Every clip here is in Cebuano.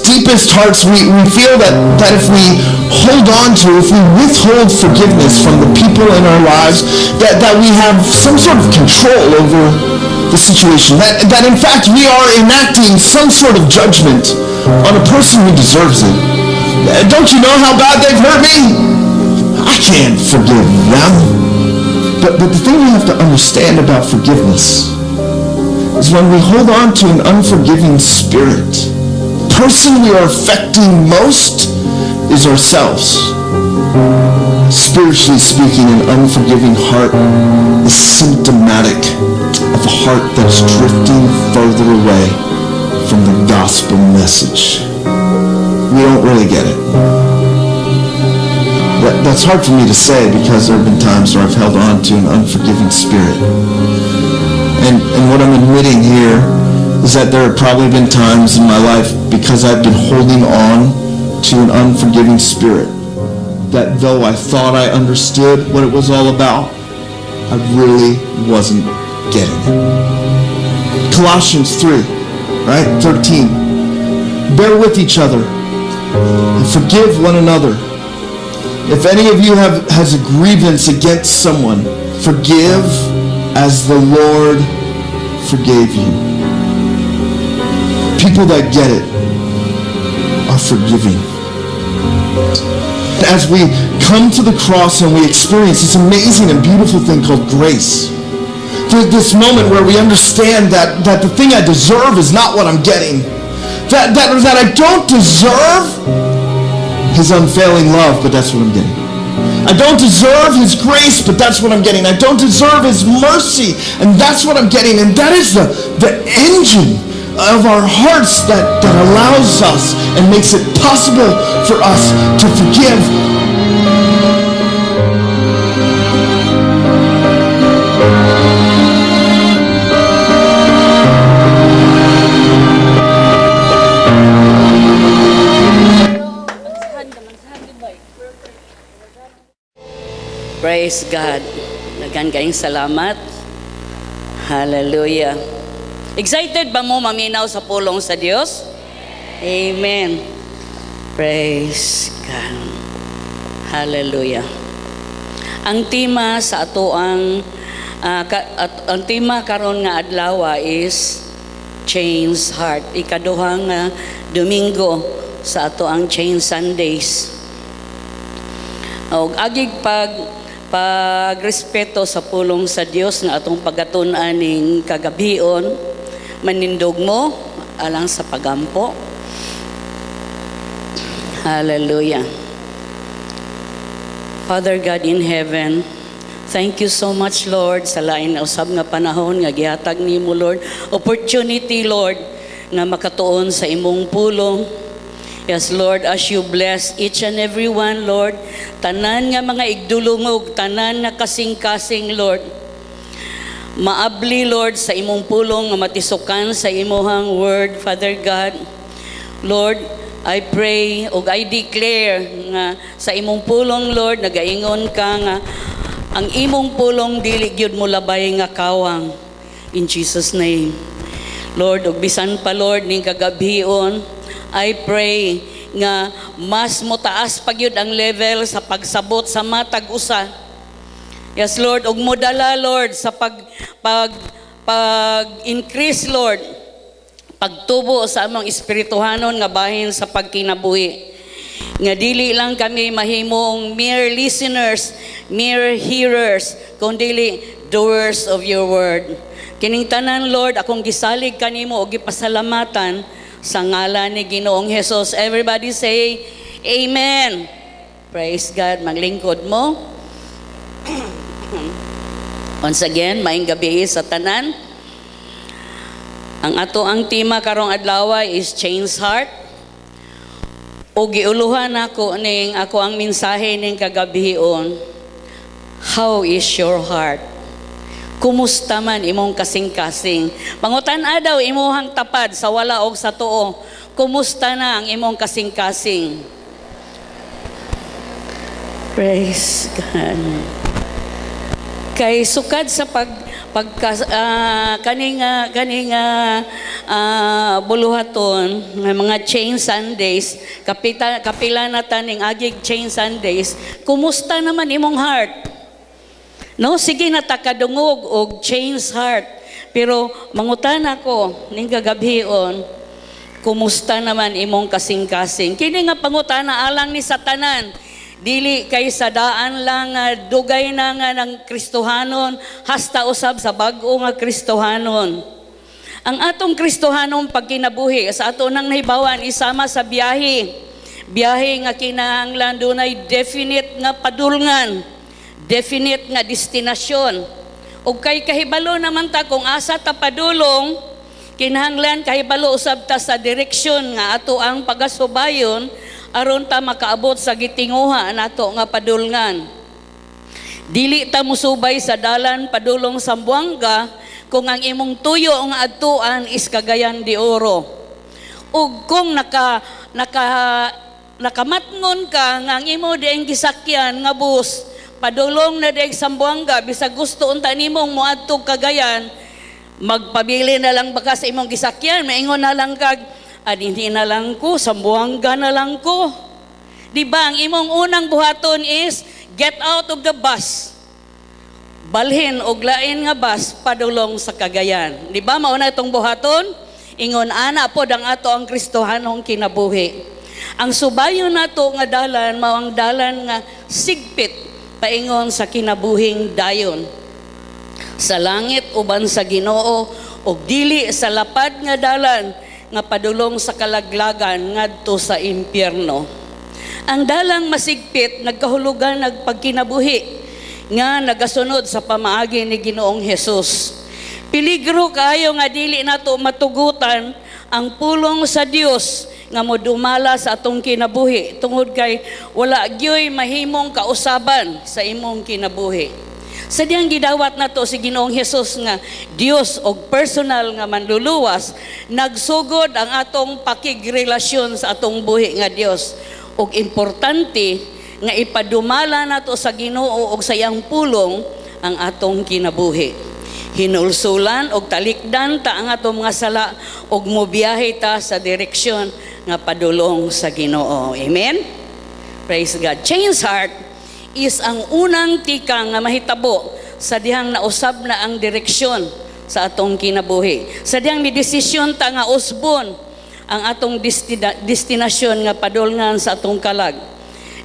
deepest hearts, we feel that if we hold on to, if we withhold forgiveness from the people in our lives, that we have some sort of control over the situation. That in fact we are enacting some sort of judgment on a person who deserves it. Don't you know how bad they've hurt me? I can't forgive them. But the thing we have to understand about forgiveness is when we hold on to an unforgiving spirit, the person we are affecting most is ourselves. Spiritually speaking, an unforgiving heart is symptomatic of a heart that's drifting further away from the gospel message. We don't really get it. That's hard for me to say because there have been times where I've held on to an unforgiving spirit. And what I'm admitting here is that there have probably been times in my life, because I've been holding on to an unforgiving spirit, that though I thought I understood what it was all about, I really wasn't getting it. Colossians 3, right? 13. "Bear with each other and forgive one another. If any of you has a grievance against someone, forgive as the Lord forgave you." People that get it are forgiving. As we come to the cross and we experience this amazing and beautiful thing called grace, there's this moment where we understand that the thing I deserve is not what I'm getting. That I don't deserve his unfailing love, but that's what I'm getting. I don't deserve his grace, but that's what I'm getting. I don't deserve his mercy, and that's what I'm getting. And that is the engine of our hearts that allows us and makes it possible for us to forgive. Praise God. Daghan kayong salamat. Hallelujah. Excited ba mo maminaw sa pulong sa Dios? Amen. Praise God. Hallelujah. Ang tema sa atoang ang tema karon nga adlaw is Change Heart. Ikaduhang Domingo sa atoang Change Sundays. Og agig pagrespeto sa pulong sa Dios nga atong pagatun-an ning kagabion, manindog mo alang sa pagampo. Hallelujah. Father God in heaven, thank you so much, Lord, sa lain na usab nga panahon nga gihatag nimo, Lord. Opportunity, Lord, nga makatuon sa imong pulong. Yes, Lord, as you bless each and every one, Lord, tanan nga mga igdulungog, tanan nga kasing-kasing, Lord, maabli, Lord, sa imong pulong nga matisukan sa imuhang word, Father God. Lord, I pray ug I declare nga sa imong pulong, Lord, nagaingon ka nga ang imong pulong dili gyud mo labay nga kawang. In Jesus' name. Lord, ug bisan pa, Lord, ning kagabhion, I pray nga mas motaas pa gyud ang level sa pagsabot sa matag usa. Yes, Lord, ug modala, Lord, sa pag increase, Lord, pagtubo sa among espirituhanon nga bahin sa pagkinabuhi. Nga dili lang kami mahimong mere listeners, mere hearers, kundi doers of your word. Kining tanan, Lord, akong gisalig kanimo og gipasalamatan sa ngalan ni Ginoong Jesus. Everybody say, "Amen." Praise God. Maglingkod mo. Once again, maayong gabi sa tanan. Ang ato ang tema karong adlaw is Change Heart. O giuluhan ako ning ako ang mensahe ning kagabion. How is your heart? Kumusta man imong kasing-kasing? Pangutan-a daw imuhang tapad sa wala og sa tuo. Kumusta na ang imong kasing-kasing? Praise God. Kay sukad sa pag pagka kaning buluhaton nga mga Chain Sundays, kapita kapila na taning agig Chain Sundays, kumusta naman imong heart? No, sige na ta kadungog og change heart. Pero mangutana ko ning kagabhion, kumusta naman imong kasing-kasing? Kini nga pangutana alang ni sa tanan. Dili kay sa daan lang nga dugay na nga ng Kristohanon, hasta usab sa bag-o nga Kristohanon. Ang atong Kristohanon pagkinabuhi sa ato nang nahibawan isama sa biyahe. Biyahe nga kinahanglan dunay definite nga padulngan, definite nga destinasyon. Ug kay kahibalo naman ta kung asa ta padulong, kinahanglan kahibalo usab ta sa direksyon nga ato ang pagasubayon aron ta makaabot sa gitinguha nato nga padulngan. Dili ta musubay sa dalan padulong sa Zamboanga kung ang imong tuyo nga adtuan is Cagayan de Oro. Ug kung naka naka nakamatngon ka nga ang imo dieng gisakyan nga bus padulong na dieng Zamboanga, bisag gusto unta nimong moadto Cagayan, magpabili na lang baka sa imong gisakyan, maingon na lang kag, "Dinhi na lang ko, Zamboanga na lang ko." Di ba ang imong unang buhaton is get out of the bus, balhin og lain nga bus padulong sa Cagayan? Di ba mao na itong buhaton? Ingon ana pod ang ato ang Kristohanong kinabuhi. Ang subayon nato nga dalan mao ang dalan nga sigpit paingon sa kinabuhing dayon sa langit uban sa Ginoo ug dili sa lapad nga dalan nga padulong sa kalaglagan ngadto sa impyerno. Ang dalang masigpit nagkahulugan nagpagkinabuhi nga nagasunod sa pamaagi ni Ginoong Hesus. Peligro kaayo nga dili nato matugutan ang pulong sa Dios nga modumala sa atong kinabuhi tungod kay wala gyoy mahimong kausaban sa imong kinabuhi. Sa diyang gidawat nato si Ginoong Hesus nga Dios og personal nga manluluwas, nagsugod ang atong pakigrelasyon sa atong buhi nga Dios. Og importante nga ipadumala nato sa Ginoo og sa iyang pulong ang atong kinabuhi. Hinulsulan og talikdan ta ang atong mga sala og mobiyahe ta sa direksyon nga padulong sa Ginoo. Amen. Praise God. Change heart is ang unang tikang nga mahitabo sa dihang nausab na ang direksyon sa atong kinabuhi. Sa dihang may desisyon ta nga usbon ang atong destinasyon nga padulngan sa atong kalag.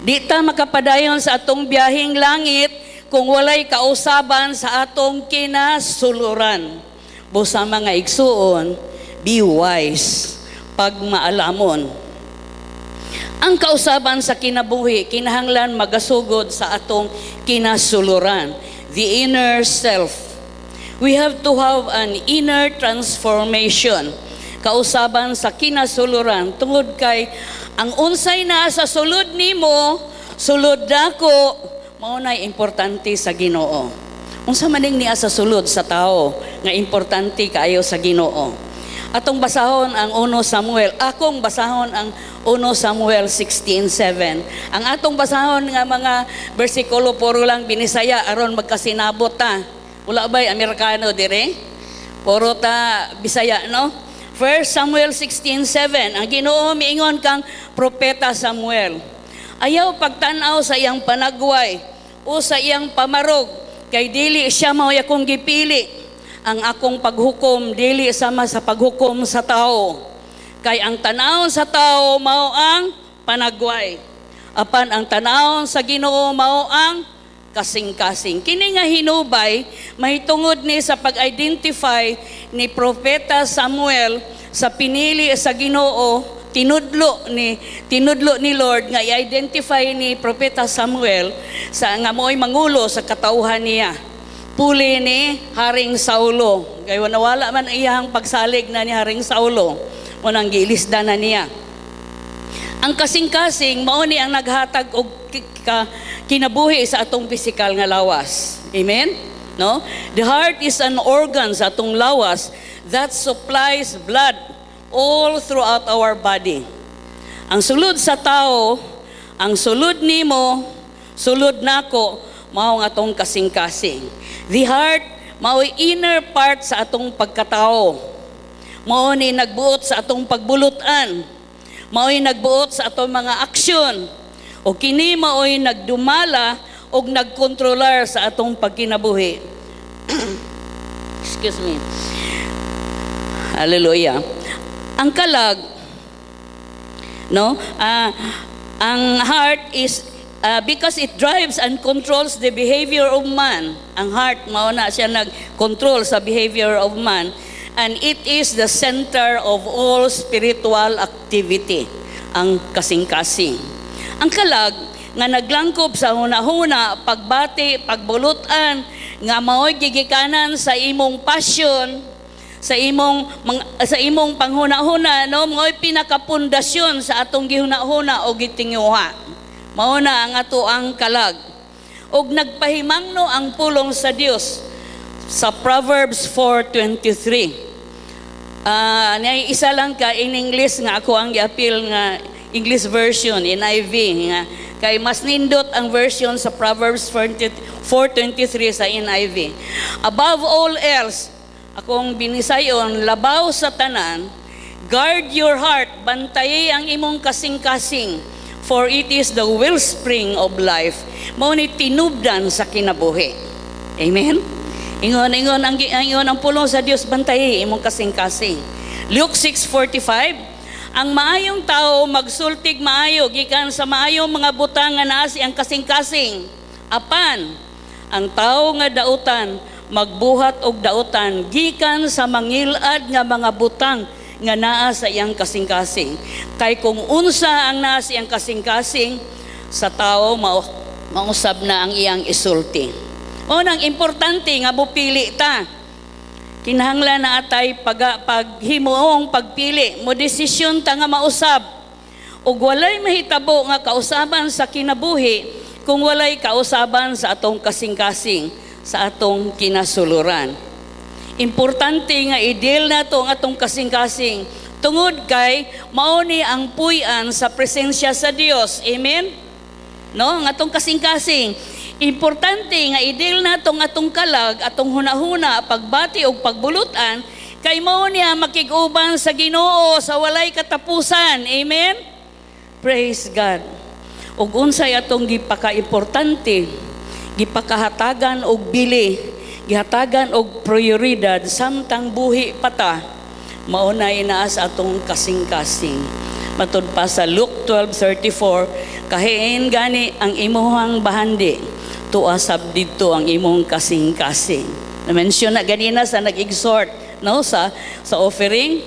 Di ta makapadayon sa atong biyaheng langit kung walay kausaban sa atong kinasuluran. Busa, mga igsuon, be wise pag maalamon. Ang kausaban sa kinabuhi, kinahanglan magasugod sa atong kinasuluran, the inner self. We have to have an inner transformation. Kausaban sa kinasuluran, tungod kay ang unsay naa sa sulod nimo, sulod dako, mao nay importante sa Ginoo. Unsa man ning niya sa sulod sa tao nga importante kaayo sa Ginoo? Atong basahon ang 1 Samuel. Akong basahon ang 1 Samuel 16:7. Ang atong basahon nga mga bersikulo puro lang Binisaya aron magkasinabot ta. Wala ba'y Amerikano dire? Puro ta Bisaya, no? 1 Samuel 16:7. Ang Ginoo miingon kang propeta Samuel, "Ayaw pagtan-aw sa iyang panagway o sa iyang pamarog kay dili siya mao akong gipili. Ang akong paghukom dili sama sa paghukom sa tao. Kay ang tan-awon sa tao mao ang panagway. Apan ang tan-awon sa Ginoo mao ang kasing-kasing." Kini nga hinubay mahitungod ni sa pag-identify ni Propeta Samuel sa pinili sa Ginoo, tinudlo ni Lord nga i-identify ni Propeta Samuel sa nga mo'y mangulo sa katawhan niya. Puli ni Haring Saulo. Kay nawala man iyang pagsalig na ni Haring Saulo. Munang giilisda na niya. Ang kasing-kasing mao ni ang naghatag og kinabuhi sa atong pisikal nga lawas. Amen? No? The heart is an organ sa atong lawas that supplies blood all throughout our body. Ang sulod sa tao, ang sulod nimo, sulod nako, mao ang atong kasing-kasing. The heart mao'y inner part sa atong pagkatao. Mao ni nagbuot sa atong pagbulutan. Mao'y nagbuot sa atong mga aksyon. O kini mao'y nagdumala og nagkontrolar sa atong pagkinabuhi. Excuse me. Hallelujah. Ang kalag, no? Ang heart is because it drives and controls the behavior of man. Ang heart mao na siya nag-control sa behavior of man, and it is the center of all spiritual activity. Ang kasing-kasing. Ang kalag nga naglangkob sa hunahuna, pagbati, pagbulutan, nga mao'y gigikanan sa imong passion, sa imong panghuna-huna, no, mao'y pinakapundasyon sa atong gihuna-huna o gitinguha. Mao na ang ato ang kalag. Og nagpahimangno ang pulong sa Dios sa Proverbs 4:23. Niya isa lang ka in English nga ako ang giapil nga English version, NIV, nga kay mas nindot ang version sa Proverbs 4:23 sa NIV. Above all else, akong binisayon, labaw sa tanan, guard your heart, bantayi ang imong kasing-kasing, for it is the wellspring of life. Mao ni tinubdan sa kinabuhi. Amen? Ingon ang pulong sa Dios, bantayi imong kasing-kasing. Luke 6:45, ang maayong tao magsultig maayo gikan sa maayong mga butang nga naa sa iyang kasing-kasing. Apan ang tao nga dautan magbuhat og dautan gikan sa mangilad nga mga butang nga naa sa iyang kasing-kasing. Kay kung unsa ang naa sa iyang kasing-kasing sa tao, mausab na ang iyang isulti. O nang importante nga mupili ta. Kinahanglan na atay paghimuong pagpili, mo desisyon ta nga mausab. Ug walay mahitabo nga kausaban sa kinabuhi kung walay kausaban sa atong kasing-kasing, sa atong kinasuluran. Importante nga i-deal nato ang atong kasing-kasing tungod kay mao ni ang puy-an sa presensya sa Dios. Amen? No, ang atong kasing-kasing. Importante nga i-deal nato ang atong kalag, atong hunahuna, pagbati og pagbulutan kay mao niya makig-uban sa Ginoo sa walay katapusan. Amen? Praise God. Ug unsay atong gipaka-importante, gipakahatagan og bili, gihatagan og prioridad samtang buhi pa ta, mao na inaa sa atong kasing-kasing. Matud pa sa Luke 12:34, kahiin gani ang imuhang bahandi, tua sab didto ang imong kasing-kasing. Na-mention na ganina sa nag-exhort, no, sa offering.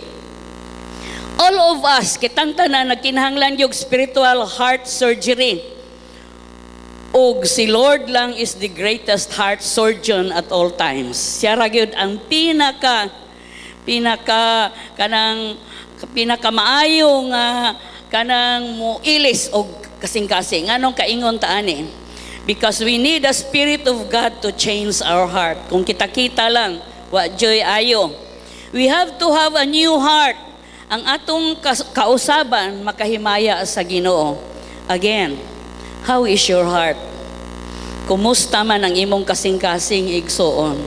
All of us, kitang tanan, nagkinahanglan yung spiritual heart surgery. Og si Lord lang is the greatest heart surgeon at all times. Siya ra gyud ang pinaka pinaka kanang pinakamaayo nga kanang muilis og kasing-kasing. Nganong kaingon ta ani? Because we need the Spirit of God to change our heart. Kung kita-kita lang, wa joy ayo. We have to have a new heart. Ang atong kausaban makahimaya sa Ginoo. Again, how is your heart? Kumusta man ang imong kasing-kasing, igsoon?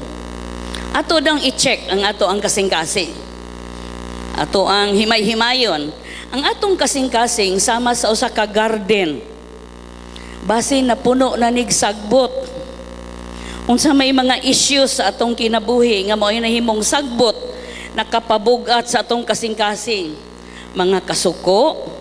Ato dang i-check ang ato ang kasing-kasing. Ato ang himay-himayon. Ang atong kasing-kasing sama sa usa ka garden. Base na puno na nig sagbot. Unsa may mga issues sa atong kinabuhi nga mao'y nahimong sagbot, nakapabugat sa atong kasing-kasing? Mga kasuko,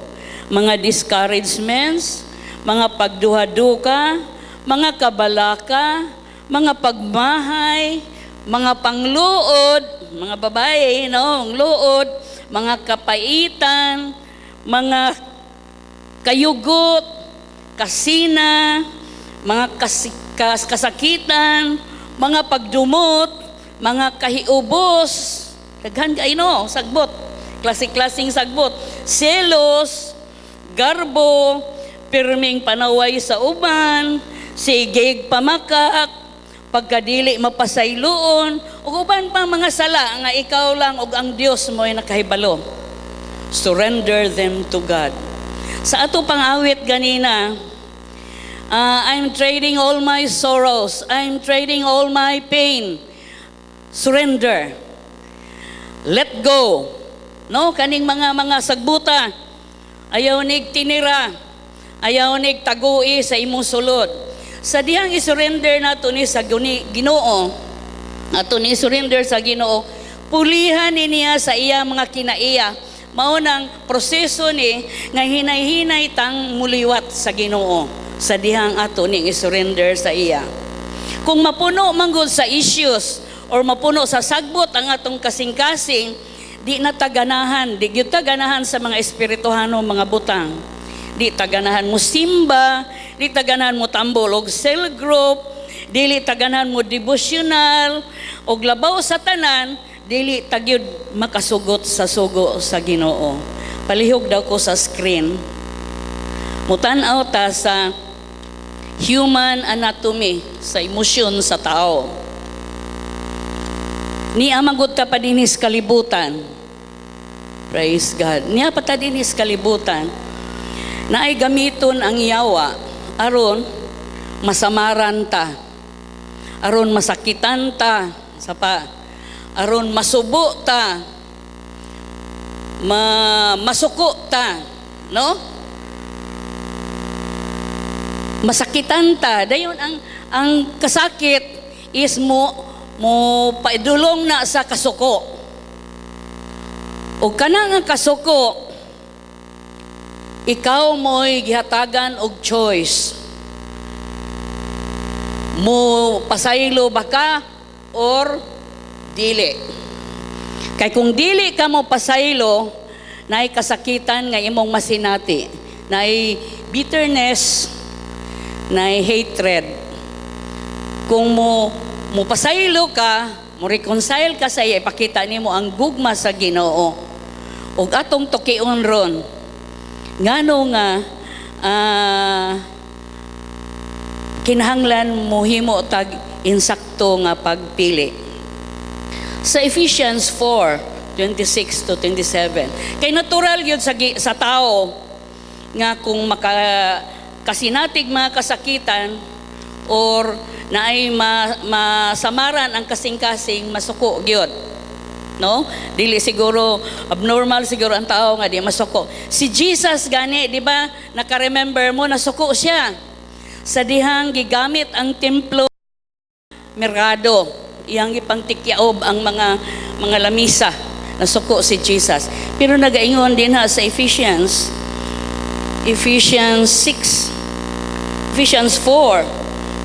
mga discouragements, mga pagduha-duka, mga kabalaka, mga pagmahay, mga pangluod, mga babae, no, ang luod, mga kapaitan, mga kayugot, kasina, mga kasakitan, mga pagdumot, mga kahiubos, daghan kay, no, sagbot, klase-klaseng sagbot, selos, garbo, pirming panaway sa uban, sigeg pamakak, pagkadili mapasayloon, ug uban pang mga sala nga ikaw lang ug ang Dios mo ay nakahibalo. Surrender them to God. Sa ato pang awit ganina, I'm trading all my sorrows. I'm trading all my pain. Surrender. Let go. No, kaning mga sagbuta. Ayaw nig tinira. Ayaw nig tagui sa imong sulod. Sa dihang isurrender nato ni sa Ginoo, ato ni surrender sa Ginoo, pulihan ni niya sa iya mga kinaiya. Mao nang proseso ni nga hinay-hinay tang muliwat sa Ginoo sa dihang ato ning isurrender sa iya. Kung mapuno manggod sa issues or mapuno sa sagbot ang atong kasing-kasing, di na taganahan, di gyud taganahan sa mga espirituhano mga butang. Di taganahan mo simba, di taganahan mo tambol og cell group, dili taganahan mo devotional, og labaw sa tanan, dili ta gyud makasugot sa sugo sa Ginoo. Palihog daw ko sa screen. Mutan-aw ta sa human anatomy, sa emosyon sa tao. Nia magud ta pa dinhis kalibutan. Praise God. Nia pa ta dinhis kalibutan. Naay gamiton ang yawa aron masamaran ta. Aron masakitan ta sa pa. Aron masubo ta. Masuko ta, no? Masakitan ta. Dayon ang kasakit is mo paidulong na sa kasuko. O kanang ang kasuko, ikaw mo'y gihatagan og choice. Mo pasaylo ba ka or dili? Kay kung dili ka mo pasaylo, naay kasakitan nga imong masinati, naay bitterness, naay hatred. Kung mo pasaylo ka, mo reconcile ka sa iya, ipakita nimo ang gugma sa Ginoo. Ug atong tukion ron, ngano nga kinahanglan mohimo tag insakto nga pagpili. Sa Ephesians 4:26 to 27. Kay natural yun sa tao nga kung maka kasinatig mga kasakitan or naay masamaran ang kasing-kasing, masuko gyud. No? Dili siguro abnormal siguro ang tao nga di masuko. Si Jesus gani, di ba? Naka-remember mo, nasuko siya sa dihang gigamit ang templo merkado. Iyang gipangtikyaob ang mga lamisa. Nasuko si Jesus. Pero nagaingon din ha sa Ephesians 6, Ephesians 4,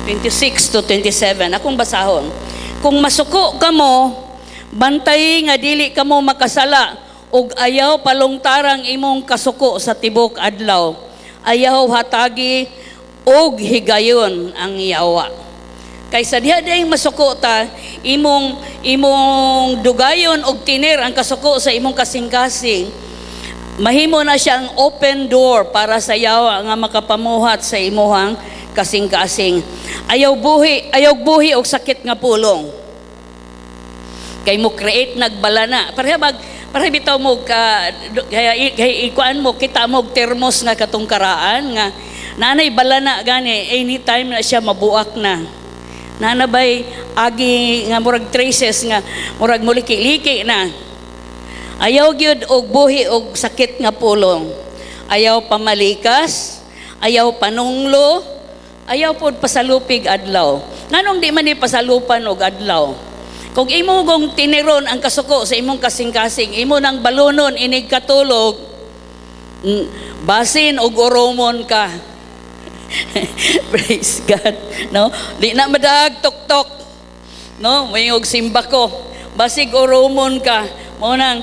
26 to 27. Akong basahon. "Kung masuko kamo, bantay nga dili kamo makasala ug ayaw palungtarang imong kasuko sa tibok adlaw. Ayaw hatagi og higayon ang yawa." Kay sa diha dayong masuko ta, imong dugayon og tinir ang kasuko sa imong kasing-kasing. Mahimo na siyang open door para sa yawa nga makapamuhat sa imuhang kasing-kasing. Ayaw buhi og sakit nga pulong. Kay mo create nagbalana. Pareha bitaw mo ka kaya ikuan mo, kita mo og termos nga katong karaan nga nanay balana gani, anytime na siya mabuak na. Nana bay agi nga murag traces nga murag muliki-liki na. Ayaw gyud og buhi og sakit nga pulong. Ayaw pamalikas, ayaw panunglo, ayaw pod pasalupig adlaw. Nganong di man ni pasalupan og adlaw? Kung imo gong tiniron ang kasuko sa imong kasing-kasing, imo nang balunon inig katulog, basin og oromon ka. Praise God. No? Di na madaag tuktok. No? May og simba ko. Basig oromon ka. Mao nang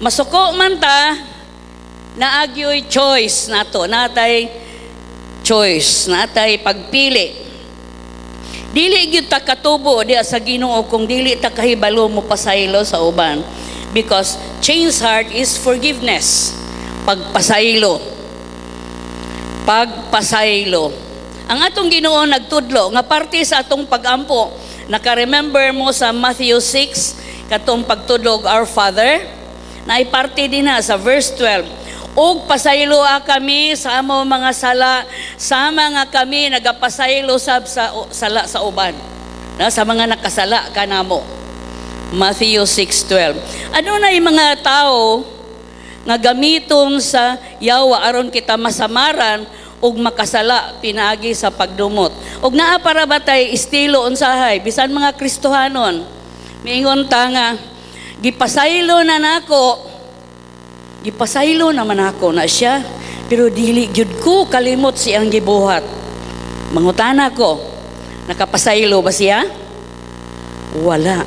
masuko man ta, naagyoy choice nato, natay choice, natay pagpili. Dili gyud ta katubo diha sa Ginoo kung dili ta kahibalo mo pasaylo sa uban. Because change heart is forgiveness. Pagpasaylo. Pagpasaylo. Ang atong Ginoo nagtudlo nga parte sa atong pagampo. Naka-remember mo sa Matthew 6 katong pagtudlog Our Father, na parte din na sa verse 12. Ug pasayloa kami sa among mga sala, sama nga kami nagapasaylo sab sa sala sa uban. Na sa mga nakasala kanamo. Matthew 6:12. Ano na yung mga tao nga gamiton sa yawa aron kita masamaran ug makasala pinaagi sa pagdumot? Ug naa para ba tay estilo unsahay bisan mga Kristohanon? Miingon ta nga gipasaylo na nako, gipasaylo naman ako na siya, pero dili gyud ko kalimot siyang gibuhat. Mangutana ko, nakapasaylo ba siya? Wala.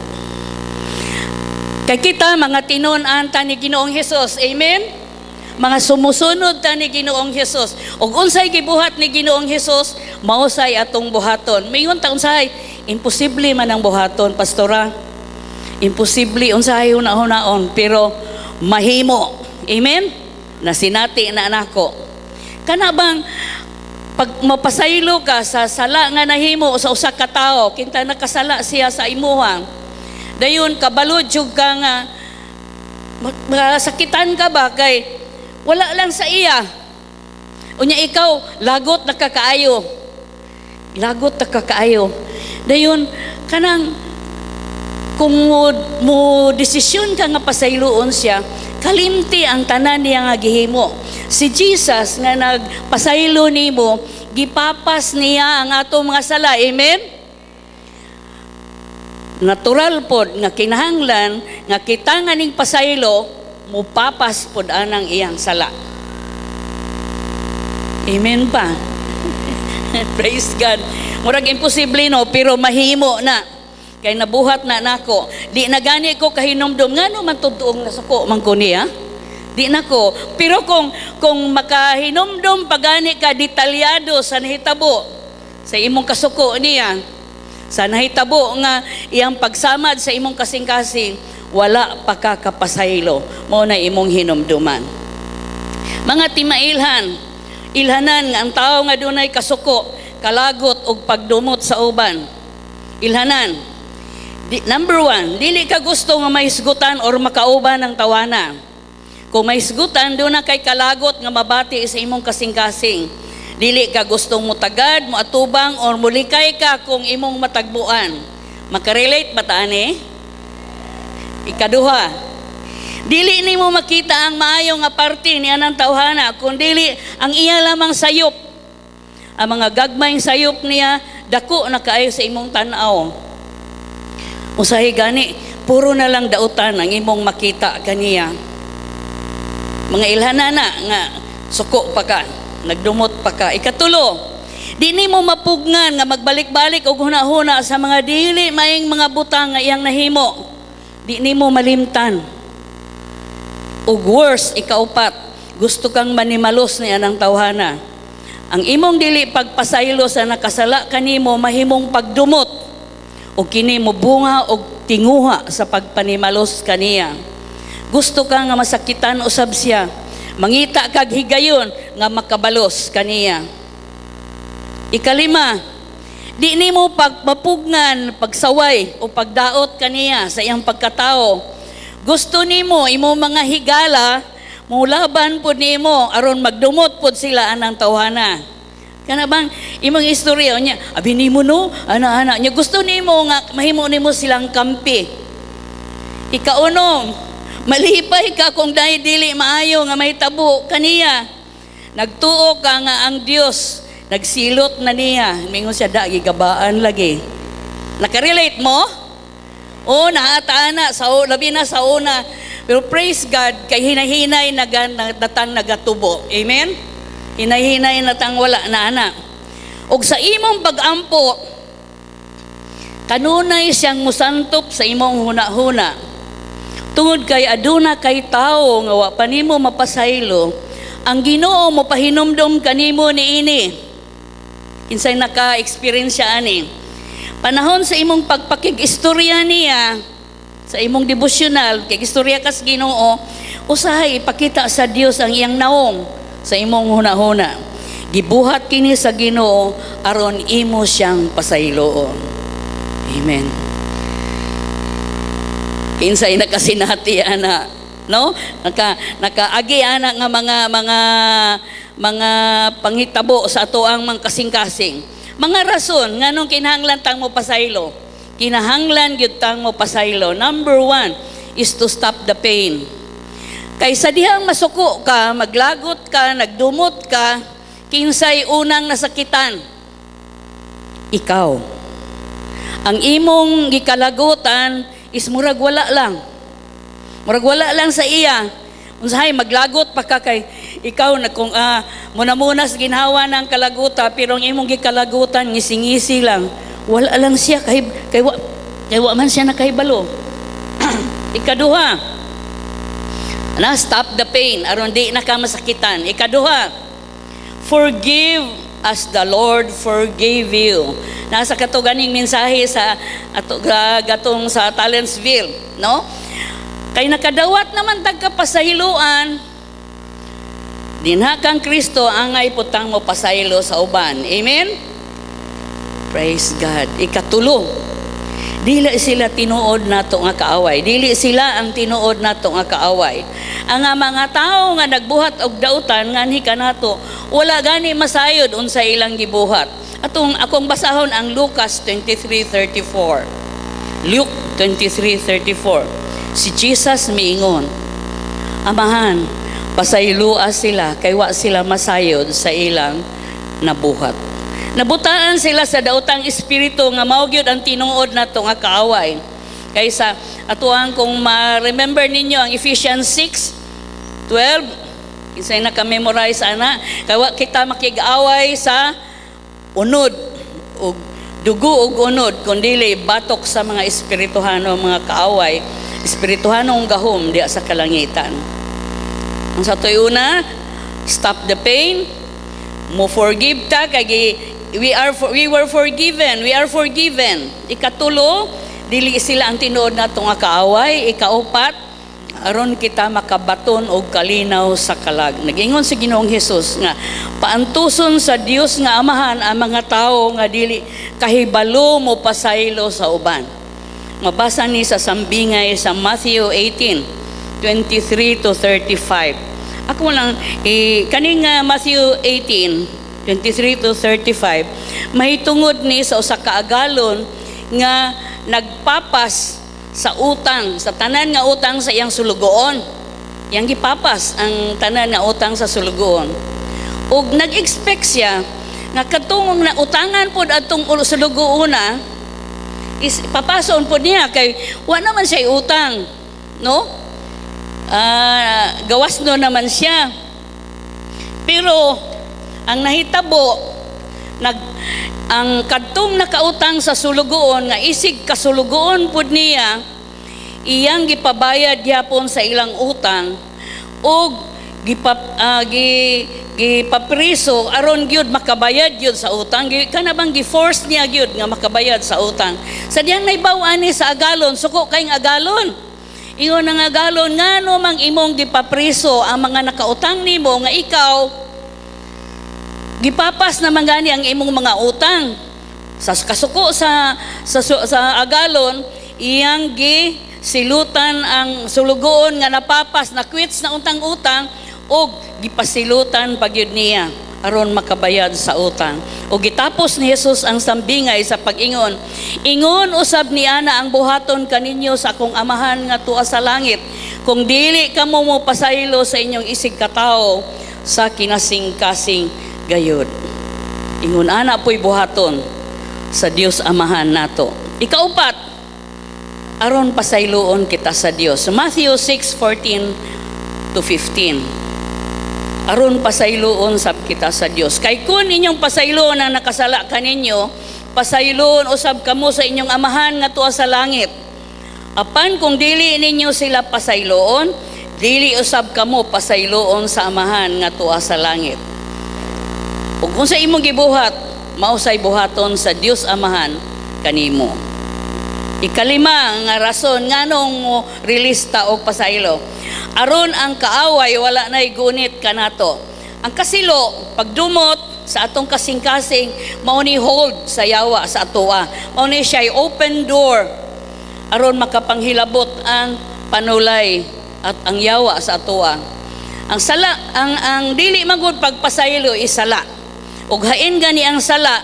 Kay kita mga tinun-an ta ni Ginoong Hesus. Amen? Mga sumusunod ta ni Ginoong Hesus. Ug unsay gibuhat ni Ginoong Hesus, mausay atong buhaton. Mingon ta unsay, imposible man ang buhaton, pastora. Imposible unsay una-unaon, pero mahimo. Amen? Nasinati na nako. Kana bang pag mapasaylo ka sa sala nga nahimo sa usa ka tawo, kinta nakasala siya sa imuha. Dayon kabalo jud ka nga masakitan ka ba kay wala lang sa iya. Unya ikaw lagot na kakaayo. Lagot na kakaayo. Dayon kanang kung mo desisyon ka nga pasayloon siya, kalimti ang tanan niya nga gihimo. Si Jesus nga nagpasaylo nimo, gipapas niya ang atong mga sala. Amen? Natural pod nga kinahanglan nga kita nga ning pasaylo, mupapas pod anang iyang sala. Amen pa. Praise God. Murag imposible, no, pero mahimo na. Kay nabuhat na nako. Di na gani ko kahinumdum ngano man tuduong nasuko man ko niya. Di na ko. Pero kung makahinumdum pagani ka detalyado sa nahitabo sa imong kasuko niya, sa nahitabo nga iyang pagsamad sa imong kasing-kasing, wala pa ka kapasaylo. Mao na imong hinumduman. Mga timailhan, ilhanan nga ang tao nga dunay kasuko, kalagot og pagdumot sa uban. Ilhanan. Number one, dili ka gusto nga mahisgutan or makauban ng tawana. Kung mahisgutan, doon na kay kalagot nga mabati sa imong kasing-kasing. Dili ka gustong mutagad, moatubang, or mulikay ka kung imong matagbuan. Makarelate ba ta ani? Ikaduha, dili nimo makita ang maayo nga parte ni anang tawhana, kung dili ang iya lamang sayop. Ang mga gagmayng sayop niya, dako na kaayo sa imong tan-aw. Usahay gani, puro na lang dautan ang imong makita kaniya. Mga ilhanan na nga suko pa ka, nagdumot pa ka. Ikatulo, di nimo mapugnan nga magbalik-balik og huna-huna sa mga dili maing mga butang nga iyang nahimo. Di nimo malimtan. Ug worse, ikaupat, gusto kang manimalos ni anang tawhana. Ang imong dili pagpasaylo sa nakasala kanimo mahimong pagdumot o kini mo bunga og tinguha sa pagpanimalos kaniya. Gusto ka nga masakitan usab siya. Mangita kag higayon nga makabalos kaniya. Ikalima, di nimo pagmapugnan, pagsaway o pagdaot kaniya sa iyang pagkatao. Gusto nimo imo mga higala mulaban pud nimo aron magdumot pud sila anang tawhana. Kana bang imong istorya niya, abi nimo no, ana-ana niya, gusto nimo nga mahimo nimo silang kampi. Ikaunom, malipay ka kung dahil dili maayo nga mahitabo kaniya. Nagtuo ka nga ang Dios nagsilot na niya. Mingon siya da gigabaan lagi. Nakarelate mo? O naata na sa labi na sa una. Pero praise God kay hinahinay nagatang nagatubo. Amen. Hinay-hinay natang wala na ana. Og sa imong pag-ampo, kanunay siyang musantop sa imong huna-huna. Tungod kay aduna kay tawo nga wa pa nimo mapasaylo, ang Ginoo mo pahinumdom kanimo niini. Kinsay naka-experience siya ani. Panahon sa imong pagpakig-istorya niya, sa imong devotional, kay istorya kas Ginoo, usahay ipakita sa Dios ang iyang naong sa imong hunahuna. Gibuhat kini sa Ginoo aron imo siyang pasayloon. Amen. Kinsay nakasinati ana? No? Nakaagi ana nga mga panghitabo sa atoang mga kasing-kasing. Mga rason nganong kinahanglan tang mo pasaylo. Kinahanglan gyud tang mo pasaylo. Number one is to stop the pain. Kay sa dihang masuko ka, maglagot ka, nagdumot ka, kinsay unang nasakitan? Ikaw. Ang imong gikalagutan is murag wala lang. Murag wala lang sa iya. Unsahay maglagot pa ka kay ikaw na kung muna-muna sa ginhawa ng kalaguta, pero ang imong gikalagutan ngisi-ngisi lang. Wala lang siya kay wa man siya nakahibalo. Ikaduha, na stop the pain aron di na ka masakitan. Ikaduha, forgive as the Lord forgave you. Nasa kato ganing mensahe sa ato gatong sa Talentsville, no? Kay nakadawat naman tag kapasahiluan dinha kang Kristo, angay putang mo pasaylo sa uban. Amen? Praise God. Ikatulo, dili sila tinuod nato nga kaaway. Dili sila ang tinuod nato nga kaaway. Ang nga mga tawo nga nagbuhat og dautan nganhi kanato, wala gani masayod unsa ilang gibuhat. Atong akong basahon ang Lucas 23:34. Luke 23:34. Si Jesus miingon, "Amahan, pasaylua sila kay wa sila masayod sa ilang nabuhat." Nabutaan sila sa daotang espiritu nga mao gyud ang tinuod nato nga kaaway. Kaysa atuang kung ma-remember ninyo ang Ephesians 6:12, kinsay naka-memorize ana, kay wa kita makig-away sa unod ug dugo ug unod, kundili batok sa mga espirituhano, mga kaaway, espirituhanong gahom diya sa kalangitan. Ang sa ato'y una, stop the pain, mo forgive ta kay we were forgiven, we are forgiven. Ikatulo, dili sila ang tinuod nato nga kaaway. Ikaupat, aron kita makabaton og kalinaw sa kalag. Nagingon si Ginoong Hesus nga paantuson sa Dios nga Amahan ang mga tawo nga dili kahibalo mo pasaylo sa uban. Mabasa ni sa sambingay sa Matthew 18:23 to 35. Ako lang, eh, kaning Matthew 18:23 to 35, mahitungod ni sa usa ka agalon nga nagpapas sa utang, sa tanan nga utang sa iyang sulugoon. Iyang gipapas ang tanan nga utang sa sulugoon. Ug nag-expect siya nga katong na utangan pod atong sulugoona is papason pod niya kay wa naman siya utang, no? Gawas no naman siya. Pero ang nahitabo, ang kadtong nakautang sa sulugoon nga isig kasulugoon pud niya, iyang gipabayad gyapon sa ilang utang ug gipapriso aron gyud makabayad gyud sa utang. Kana bang gi-force niya gyud nga makabayad sa utang. Sa diyang nahibaw-an ni sa agalon, suko kayong agalon. Ingon ang agalon, "Ngano mang imong gipapriso ang mga nakautang nimo nga ikaw gipapas naman gani ang imong mga utang?" Sa kasuko sa agalon, iyang gi silutan ang sulugoon nga napapas na quits na utang-utang og gipasilutan pagyud niya aron makabayad sa utang. O gitapos ni Jesus ang sambingay sa pag-ingon, "Ingon usab ni ana ang buhaton kaninyo sa akong Amahan nga tuwa sa langit kung dili kamo mo pasaylo sa inyong isig katawo sa kinasing-kasing gayud." Ingon ana po'y buhaton sa Dios Amahan nato. Ikaupat, aron pasayloon kita sa Dios. Matthew 6:14 to 15. Aron pasayloon sab kita sa Dios. Kay kun inyong pasayloon ang nakasala kaninyo, pasayloon usab kamo sa inyong Amahan nga tuwa sa langit. Apan kung dili ninyo sila pasayloon, dili usab kamo pasayloon sa Amahan nga tuwa sa langit. Ug kung sa imong gibuhat, mao say buhaton sa Dios Amahan kanimo. Ikalima nga rason nganong mo release ta og pasaylo. Aron ang kaaway wala nay gunit kanato. Ang kasilo, pagdumot sa atong kasing-kasing, mao ni hold sa yawa sa atoa. Mao ni siya open door aron makapanghilabot ang panulay at ang yawa sa atoa. Ang sala, ang dili magud pagpasaylo is sala. Ug hain gani ang sala,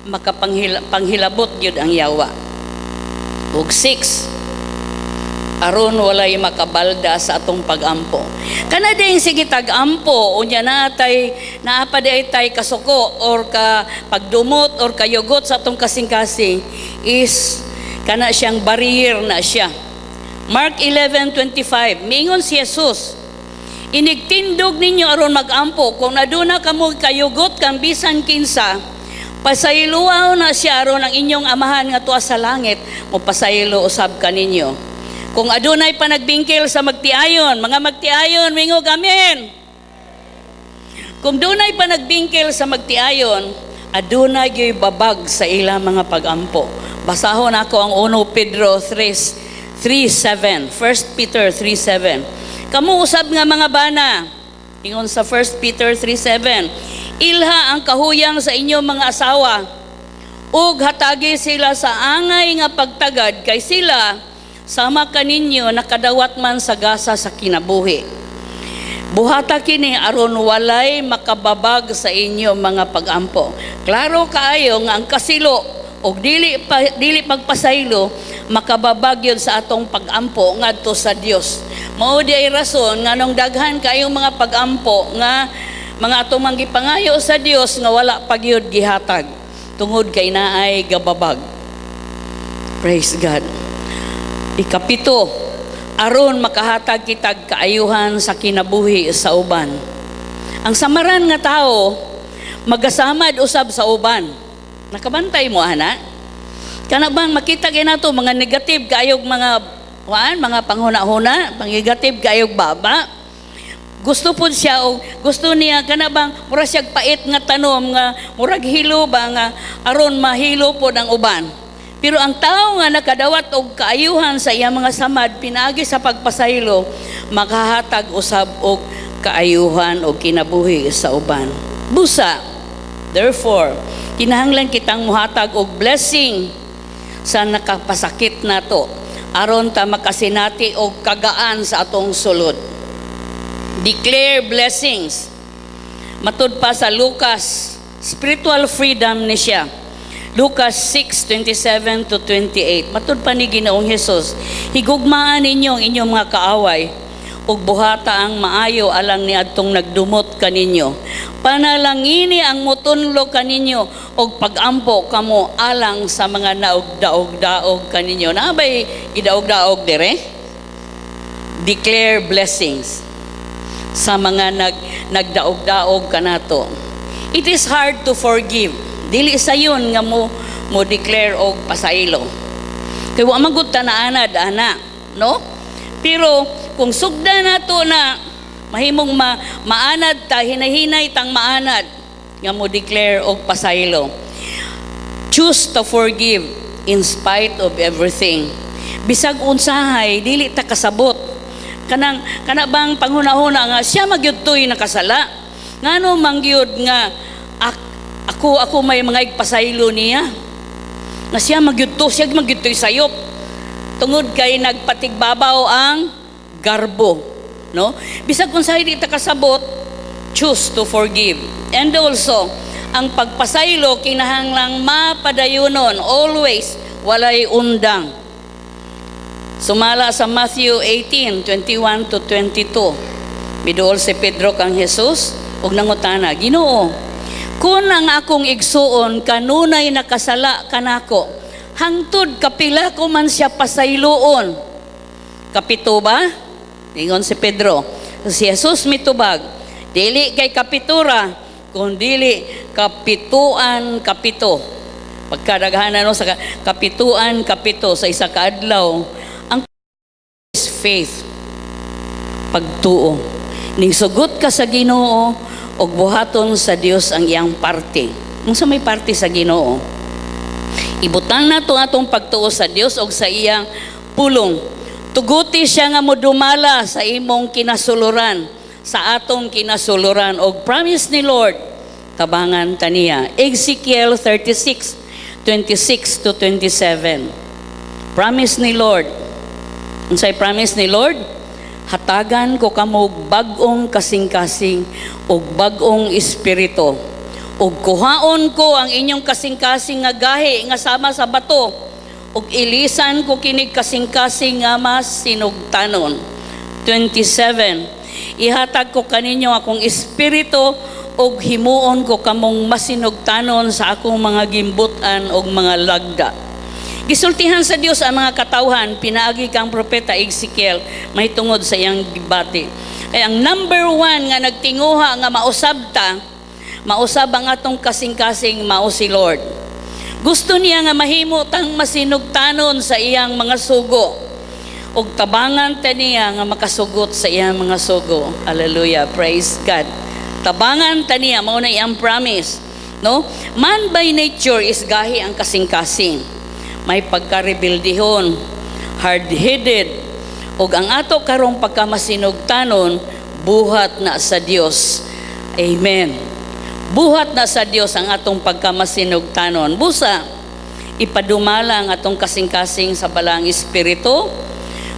makapanghilabot gyud ang yawa. Ug six, aron walay makabalda sa atong pagampo. Kana din sige tag-ampo, unya na tay naa pa diay tay kasuko or ka pagdumot or kayugot sa atong kasing-kasing is kana siyang barrier na siya. Mark 11:25, miingon si Jesus, "Inigtindog ninyo aron magampo, kung aduna kamo kayugot kang bisan kinsa, pasayloa na siya aron ang inyong Amahan nga tuwa sa langit mopasaylo usab kaninyo." Kung adunay panagbingkil sa magtiayon, mga magtiayon, mingog amen. Kung dunay panagbingkil sa magtiayon, adunay gyoy babag sa ilang mga pagampo. Basahon ako ang 1 Pedro 3 3:7, 1 Peter 3:7. "Kamo usab nga mga bana," ingon sa 1 Peter 3:7, "ilha ang kahuyang sa inyong mga asawa ug hatagi sila sa angay nga pagtagad kay sila sama kaninyo nakadawat man sa gasa sa kinabuhi. Buhata kini aron walay makababag sa inyo mga pagampo." Klaro kaayo nga ang kasilo og dili pagpasaylo makababag yun sa atong pagampo ngadto sa Dios. Mao di ay rason nganong daghan kaayong mga pagampo nga mga atong manggipangayo sa Dios nga wala pa gyud gihatag tungod kay naay gababag. Praise God. Ikapito, aron makahatag kitag kaayuhan sa kinabuhi sa uban. Ang samaran nga tao magasamad usab sa uban. Nakabantay mo ana? Kana bang makita kay nato mga negative kaayog mga kuan, mga panghuna-huna, pang negative kaayog baba. Gusto pud siya og gusto niya kana bang mura siya pait nga tanom nga murag hilo ba nga aron mahilo pod ang uban. Pero ang tao nga nakadawat og kaayuhan sa iyang mga samad pinaagi sa pagpasaylo, makahatag usab og kaayuhan og kinabuhi sa uban. Busa, therefore, kinahanglan kitang muhatag og blessing sa nakapasakit nato aron ta makasinati og kagaan sa atong sulod. Declare blessings. Matud pa sa Lucas, spiritual freedom ni siya. Lucas 6:27 to 28. Matud pa ni Ginoong Hesus, "Higugmaan ninyo ang inyong mga kaaway ug buhata ang maayo alang niadtong nagdumot kaninyo. Panalangini ang motunlo kaninyo ug pagampo kamo alang sa mga naugdaog-daog kaninyo." Naa bay gidaog-daog dire? Declare blessings sa mga nagdaog-daog kanato. It is hard to forgive. Dili sayon nga mo declare og pasaylo. Kay wa man gud ta naanad ana, no? Pero kung sugda nato na mahimong maanad ta, hinahinay tang maanad nga mo declare og pasaylo. Choose to forgive in spite of everything. Bisag unsahay dili ta kasabot. Kanang kana bang panghuna-huna nga siya magyud to'y nakasala. Ngano mangyud nga ako may mga igpasaylo niya. Nga siya magyud to, siya magyud to'y sayop. Tungod kay nagpatigbabaw ang garbo, no? Bisag kung sa di ta kasabot, choose to forgive. And also, ang pagpasaylo kinahanglang mapadayunon always, walay undang. Sumala sa Matthew 18:21 to 22. Miduol si Pedro kang Jesus ug nangutana, "Ginoo, kung ang akong igsuon kanunay nakasala kanako, hangtod kapila ko man siya pasayloon? Kapito ba?" Ingon si Pedro. Si Jesus mitubag, "Dili kay kapitura, kun dili kapituan kapito." Pagkadaghanan, no, sa kapituan kapito sa isa ka adlaw. Ang is faith. Pagtuo. Ning sugot ka sa Ginoo og buhaton sa Dios ang iyang parte. Unsa may parte sa Ginoo? Ibutang nato atong pagtuo sa Dios og sa iyang pulong. Tuguti siya nga modumala sa imong kinasuluran, sa atong kinasuluran, og promise ni Lord tabangan kaniya. Ezekiel 36:26 to 27. Promise ni Lord. Unsay promise ni Lord? Hatagan ko kamo og bag-ong kasing-kasing ug bag-ong espiritu. Ug kuhaon ko ang inyong kasing-kasing nga gahi nga sama sa bato ug ilisan ko kinig kasing-kasing nga masinugtanon. 27. Ihatag ko kaninyo akong espiritu ug himuon ko kamong masinugtanon sa akong mga gimbut-an ug mga lagda. Gisultihan sa Dios ang mga katawhan pinaagi kang propeta Ezekiel mahitungod sa iyang gibati. Kaya ang number one nga nagtinguha nga mausab ta, mausab ang atong kasing-kasing, mao si Lord. Gusto niya nga mahimo tang masinugtanon sa iyang mga sugo. Ug tabangan ta niya nga makasugot sa iyang mga sugo. Hallelujah. Praise God. Tabangan ta niya, mao na iyang promise. No? Man by nature is gahi ang kasing-kasing. May pagkarebeldihon, hard-headed, ug ang ato karong pagkamasinugtanon, buhat na sa Dios. Amen. Buhat na sa Dios ang atong pagkamasinugtanon. Busa, ipadumala ang atong kasing-kasing sa Balaang Espiritu.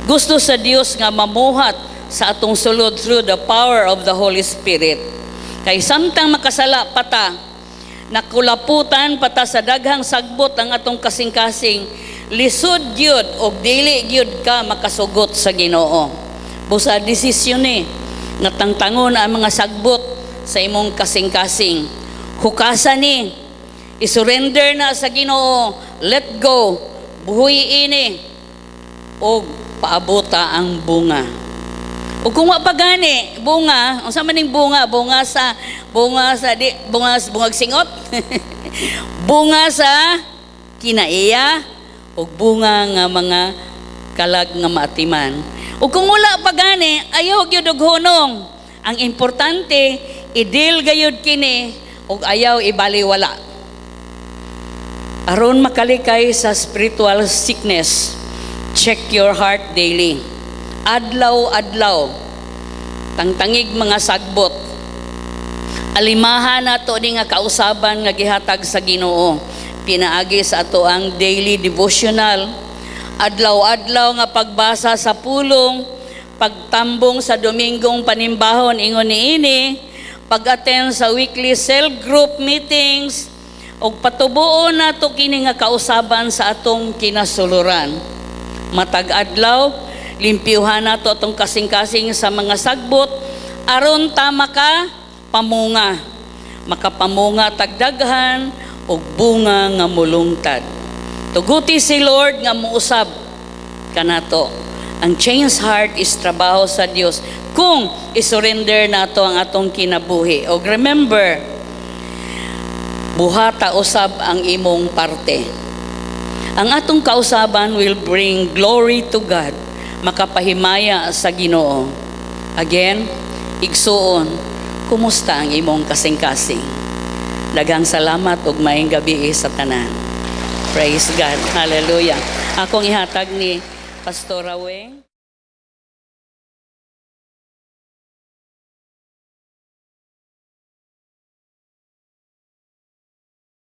Gusto sa Dios nga mamuhat sa atong sulod through the power of the Holy Spirit. Kay samtang makasala pa ta, nakulaputan pa ta sa daghang sagbot ang atong kasing-kasing, lisod gyud og dili gyud ka makasugot sa Ginoo. Busa desisyon ni nga tangtangon ang mga sagbot sa imong kasing-kasing. Hukasa ni, isurrender na sa Ginoo, let go, buhi ini, og paabota ang bunga. Ug kung wa pa gani bunga, unsa man ning bunga? Bunga sa di bunga bungag singot. Bunga sa kinaiya ug bunga nga mga kalag nga maatiman. Ug kung wala pa gani, ayaw gyud og hunong. Ang importante, i-deal gayud kini ug ayaw ibaliwala. Aron makalikay sa spiritual sickness, check your heart daily. Adlaw-adlaw. Tangtangig mga sagbot. Alimaha nato ni nga kausaban nga gihatag sa Ginoo. Pinaagi sa ato ang daily devotional. Adlaw-adlaw nga pagbasa sa pulong, pagtambong sa Dominggong panimbahon ingon niini, pag-attend sa weekly cell group meetings, ug patubuon nato kini nga kausaban sa atong kinasuluran. Matag adlaw, limpyuhan nato atong kasing-kasing sa mga sagbot aron ta maka pamunga. Makapamunga tagdaghan og bunga nga mulungtad. Tuguti si Lord nga muusab kanato. Ang change heart is trabaho sa Dios kung isurrender nato ang atong kinabuhi. Og remember, buhata usab ang imong parte. Ang atong kausaban will bring glory to God, makapahimaya sa Ginoo. Again, igsuon, kumusta ang imong kasing-kasing? Daghang salamat ug maayong gabi sa tanan. Praise God. Hallelujah. Akong ihatag ni Pastora Weng.